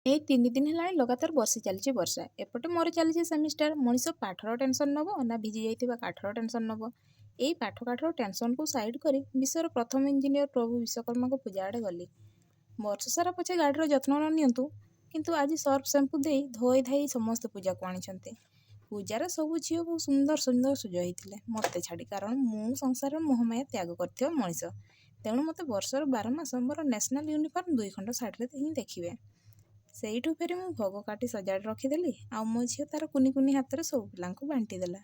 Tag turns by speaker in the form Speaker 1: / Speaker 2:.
Speaker 1: ଏଇ 3 ଦିନ ହେଲାଣି ଲଗାତାର ବର୍ଷି ଚାଲିଛି ବର୍ଷା। ଏପଟେ ମୋର ଚାଲିଛି ସେମିଷ୍ଟାର। ମଣିଷ ପାଠର ଟେନସନ୍ ନେବ ନା ଭିଜି ଯାଇଥିବା କାଠର ଟେନସନ୍ ନେବ? ଏଇ ପାଠ କାଠର ଟେନସନ୍କୁ ସାଇଡ଼୍ କରି ବିଶ୍ୱର ପ୍ରଥମ ଇଞ୍ଜିନିୟର ପ୍ରଭୁ ବିଶ୍ୱକର୍ମାଙ୍କ ପୂଜା ଆଡ଼େ ଗଲି। ବର୍ଷ ସାରା ପଛେ ଗାଡ଼ିର ଯତ୍ନ ନ ନିଅନ୍ତୁ, କିନ୍ତୁ ଆଜି ସର୍ଫ ସାମ୍ପୁ ଦେଇ ଧୋଇ ଧାଇ ସମସ୍ତେ ପୂଜାକୁ ଆଣିଛନ୍ତି। ପୂଜାରେ ସବୁ ଝିଅ ବହୁତ ସୁନ୍ଦର ସୁନ୍ଦର ସଜ ହେଇଥିଲେ, ମୋତେ ଛାଡ଼ି। କାରଣ ମୁଁ ସଂସାରର ମୋହମାୟା ତ୍ୟାଗ କରିଥିବା ମଣିଷ। ତେଣୁ ମୋତେ ବର୍ଷର 12 ମାସ ମୋର ନ୍ୟାସନାଲ୍ ୟୁନିଫର୍ମ ଦୁଇ ଖଣ୍ଡ ଶାଢ଼ୀରେ ହିଁ ଦେଖିବେ। ସେଇଠୁ ଫେରି ମୁଁ ଭୋଗ କାଟି ସଜାଡ଼ି ରଖିଦେଲି, ଆଉ ମୋ ଝିଅ ତାର କୁନି କୁନି ହାତରେ ସବୁ ପିଲାଙ୍କୁ ବାଣ୍ଟି ଦେଲା।